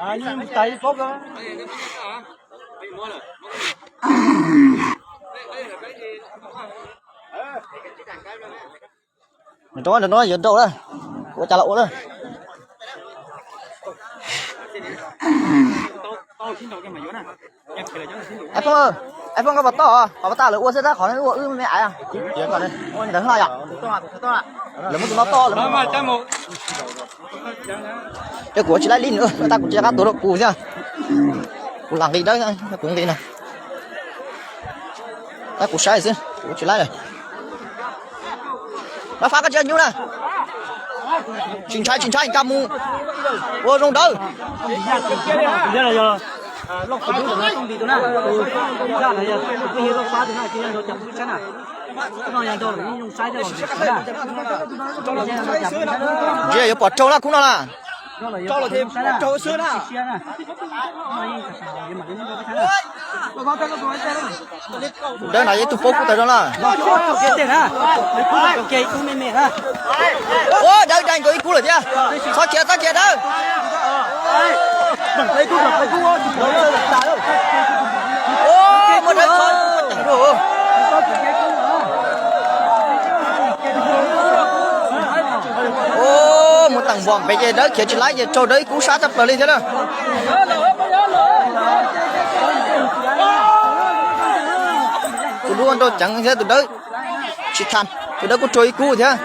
Nws rau no yuav rau lawm, ua cas los ua lawm. Ai Foob, Ai Foob, koj puas toj? Qhov pas tas lawv ua xwb tab, qhov ua wb me me aiv. Ua ntawd no yom. Lawv muab tus no toj lawm. Ces kuv ua tsis laib li nws, tab kuv tsis qab tuav rau kuv thiab. Kuv lam nqis dawb, kuv nqis na. Tab kuv saib xwb, kuv ua tsis laib lawm. Mab Fab koj tsis nyuj na. Tsis ntshai tsis ntshai, nkag mus ua zoo dawb. Ntsia yuav pom raug lawm khub no las. Tus dawb no yog ib tug paub kub tawm zoo na. Ua dawb dai nkaus ib kub lawm thiab. Txhob khiav txhob khiav dawb. Ua muaj dawb txhob ceev dua. Ua muaj teem npom pem ces dawb khiav tsis laib ces raug dawb ib kub sab tshaj plaws li thiab na. Tus dub nrau ceev thiab tus dawb tsis tham, tus dawb kuj raug ib kub thiab.